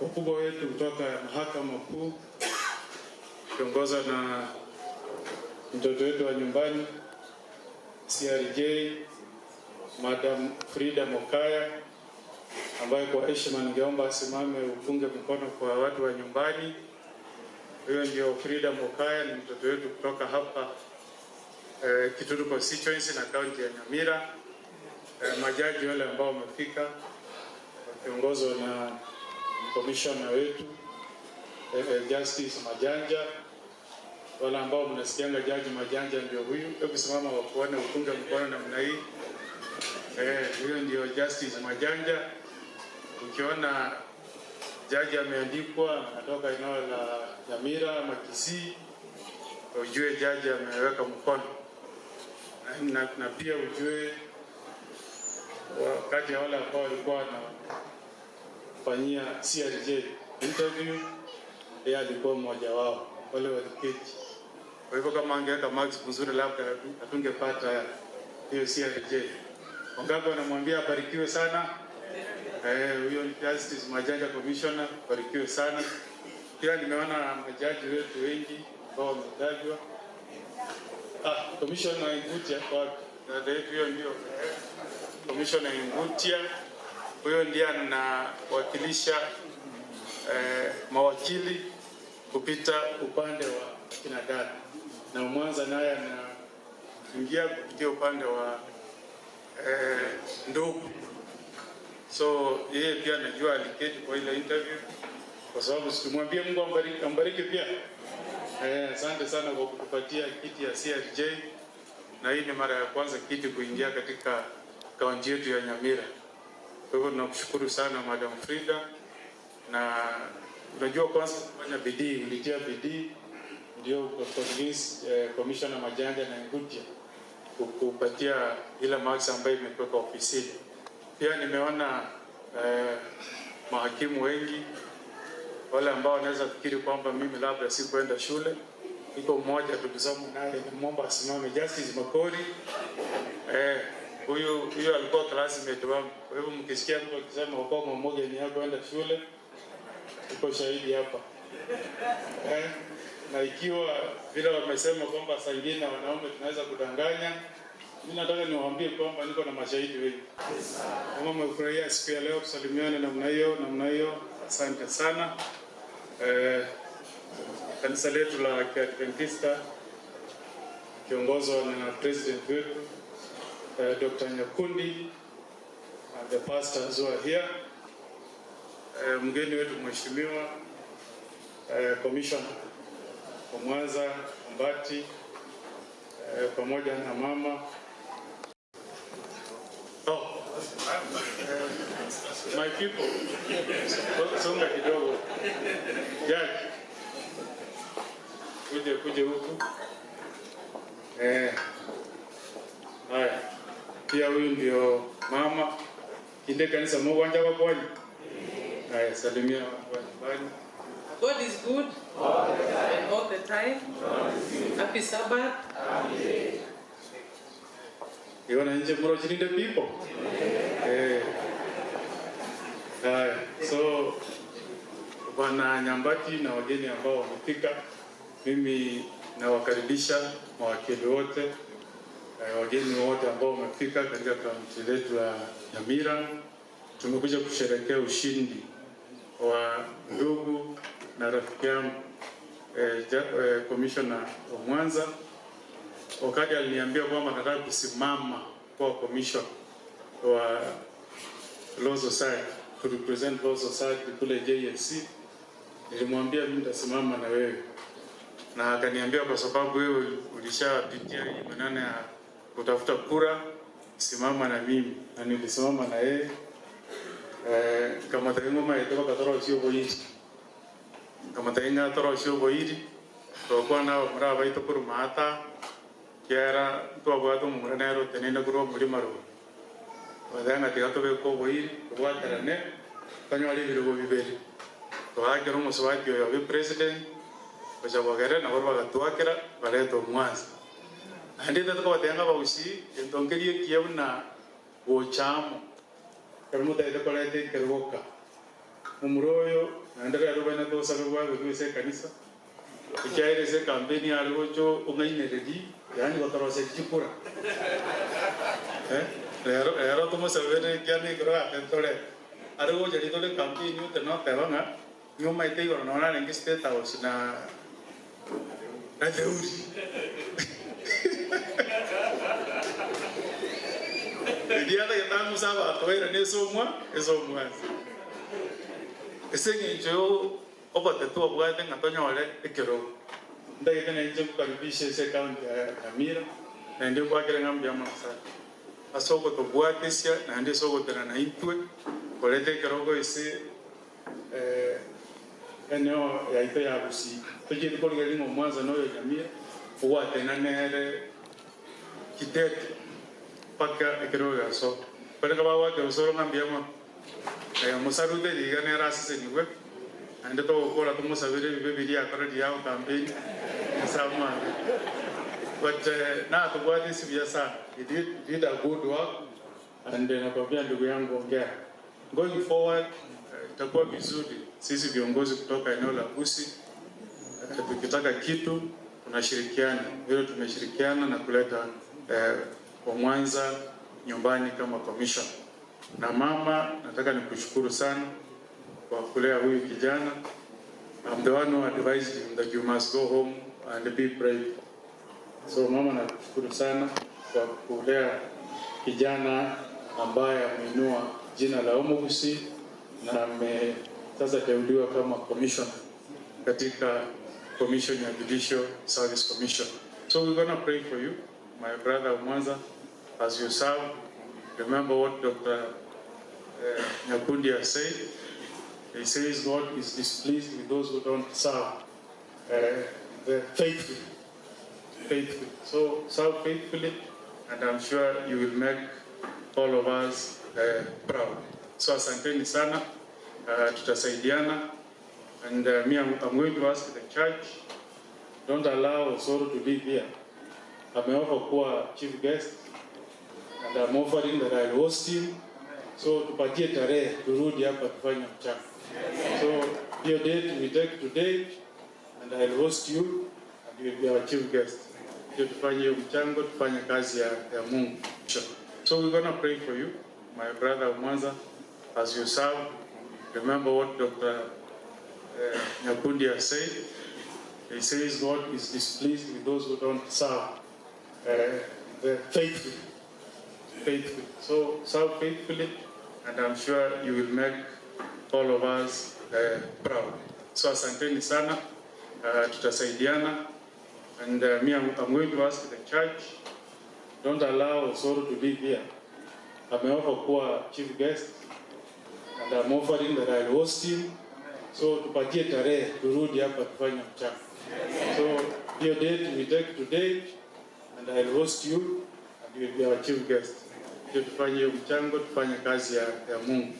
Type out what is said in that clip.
Wakubwa wetu kutoka Mahakama Kuu kiongozwa na mtoto wetu wa nyumbani CRJ Madam Frida Mokaya, ambaye kwa heshima ningeomba asimame upunge mkono kwa watu wa nyumbani. Huyo ndio Frida Mokaya, ni mtoto wetu kutoka hapa Kitutu constituency na kaunti ya Nyamira. Majaji wale ambao wamefika wakiongozwa na commissioner wetu Justice Majanja. Wale ambao mnasikianga Jaji Majanja ndio huyu. Hebu simama wakuone, upunge mkono namna hii. Huyo ndio Justice Majanja. Ukiona jaji ameandikwa anatoka eneo la Nyamira ama Kisii, ujue jaji ameweka mkono na pia ujue wakati ya wale ambao walikuwa wanafanyia CRJ interview, yeye alikuwa mmoja wao wale waliketi. Kwa hivyo kama angeweka marks mzuri, labda hatungepata hiyo CRJ. Wangapi wanamwambia abarikiwe sana? Huyo ni Justice Majanja Commissioner, barikiwe sana. Pia nimeona majaji wetu wengi ambao wametajwa. Ah, Commissioner Ingutia kwa dada yetu, hiyo ndio Commissioner Ingutia, huyo ndiye anawakilisha mawakili kupita upande wa kina dada, na Mwanza naye anaingia kupitia upande wa ndugu. So yeye pia anajua aliketi kwa ile interview, kwa sababu situmwambie Mungu ambariki, ambariki pia. Asante sana kwa kutupatia kiti ya CRJ, na hii ni mara ya kwanza kiti kuingia katika kaunti yetu ya Nyamira. Kwa hivyo tunakushukuru sana Madam Frida, na unajua kwanza kufanya bidii, ulitia bidii ndio convince Commissioner Majanja na Ingutia kupatia ile marks ambayo imekuweka ofisini. Pia nimeona mahakimu wengi wale ambao wanaweza fikiri kwamba mimi labda sikuenda shule. Iko mmoja tulisoma naye, nimwomba asimame, Justice Makori. Huyu alikuwa classmate wangu. Kwa hivyo mkisikia mtu akisema Okong'o mmoja ni yako kwenda shule, uko shahidi hapa. Na ikiwa vile wamesema kwamba saa ingine wanaume tunaweza kudanganya, mimi nataka niwaambie kwamba niko na mashahidi wengi. Kama mmefurahia siku ya leo kusalimiana namna hiyo namna hiyo, asante sana. Kanisa letu la Kiadventista kiongozwa na president wetu Dr. Nyakundi and the pastors who are here. Mgeni wetu mheshimiwa commissioner wa Mwanza Ombati, pamoja na mama, oh, my people, songa kidogo, judge, kuje kuje huku. Haya, pia huyu ndio mama kinde kanisa mugwanja bakonyi. Haya, salimia watu wa nyumbani. God is good and all the time. Happy Sabbath. Iona nje murochirinde people. Haya, so Bwana Nyambati na wageni ambao wamefika, mimi nawakaribisha mawakili wote, wageni wote ambao wamefika katika kaunti letu la Nyamira. Tumekuja kusherehekea ushindi wa ndugu na rafiki yangu commissioner wa Mwanza. Wakati aliniambia kwamba nataka kusimama kwa commissioner wa Law Society, to represent Law Society kule JSC, nilimwambia mimi nitasimama na wewe, na akaniambia kwa sababu wewe ulishapitia hii maneno ya kutafuta kura, simama na mimi, na nilisimama na yeye. Kama taingo ma itoka katoro sio boyiri, kama tainga toro sio boyiri, tokwa na mura baito kuru mata kiara twabwata omomura nere otenene korwa omorima rogoro bathenga tiga tobeke oboiri tobwaterane tonyore ebirogo bibere twakera omosubati oyo abe president gocha bogere nabo bagatwakera bareta omwansa naende ete tokobatenga abagusii egento nkeria ekiya buna gocha amo ekero motaete koreta ekerogoka. Omuroyo naendelea rubana tosa bwa bwese kanisa ikiaerese kampeni aligocho ungainereri yani gotorose chikura lero lero tomo sabere kyani kro atentore arigo jari tole kampeni ute no tebanga nyuma ite igoro no na rengi state house na na deuri Diada que estamos a toera ne somwa esomwa esengencho obote tu obwate ng'atonyore ekero ndagete nainche kukaribisha ase county ya Nyamira naende kwakere ng'ambia mono sana ase ogotobwatisia naende ase ogotera na intwe koreta ekerogo ase eneo yaito ya Gusii tochiete korigereria ng'a omwanza na oyo Nyamira ogwatena nere kidete mpaka ekerogo giasoka bareka bagwakera osoro ng'ambia mono musarute riga nere aseseniwe naende togokora tomosabere ebibe biria akora riao campaign musamwana but na tobwate sibia sana. He did a good work and nakwambia ndugu yangu ongea going forward itakuwa vizuri sisi viongozi kutoka eneo la Gusii tukitaka kitu tunashirikiana vile tumeshirikiana na kuleta Omwanza nyumbani kama commission. Na mama, nataka nikushukuru sana kwa kulea huyu kijana. I'm the one who advised him that you must go home and be brave. So mama, nakushukuru sana kwa kulea kijana ambaye ameinua jina la Omogusii na ame sasa teuliwa kama commissioner katika commission ya Judicial Service Commission. So we're gonna pray for you, my brother Omwanza, as you serve. Remember what Dr. Nyakundi has said. He says God is displeased with those who don't serve faithfully. Faithfully. So serve faithfully, and I'm sure you will make all of us proud. So asanteni sana, tutasaidiana. And me, I'm going to ask the church, don't allow Osoro to live here. Ameoffer kuwa chief guest, and I'm offering that I'll host him. So tupatie tarehe turudi hapa tufanye mchango. So hiyo date we take today, and I'll host you and you will be our chief guest. Ndio tufanye hiyo mchango, tufanye kazi ya Mungu. So we're gonna pray for you, my brother Omwanza, as you serve. Remember what Dr. Nyakundi has said. He says God is displeased with those who don't serve faithfully. Faithfully. So serve faithfully, and I'm sure you will make all of us proud. So asanteni sana, tutasaidiana. And me, I'm going to ask the church, don't allow Osoro to live here. Ameoffer kuwa chief guest, and I'm offering that I'll host him. So tupatie tarehe turudi hapa tufanye mchango. So hiyo date we take today, and I'll host you and you will be our chief guest. Ndio tufanye hiyo mchango, tufanye kazi ya Mungu.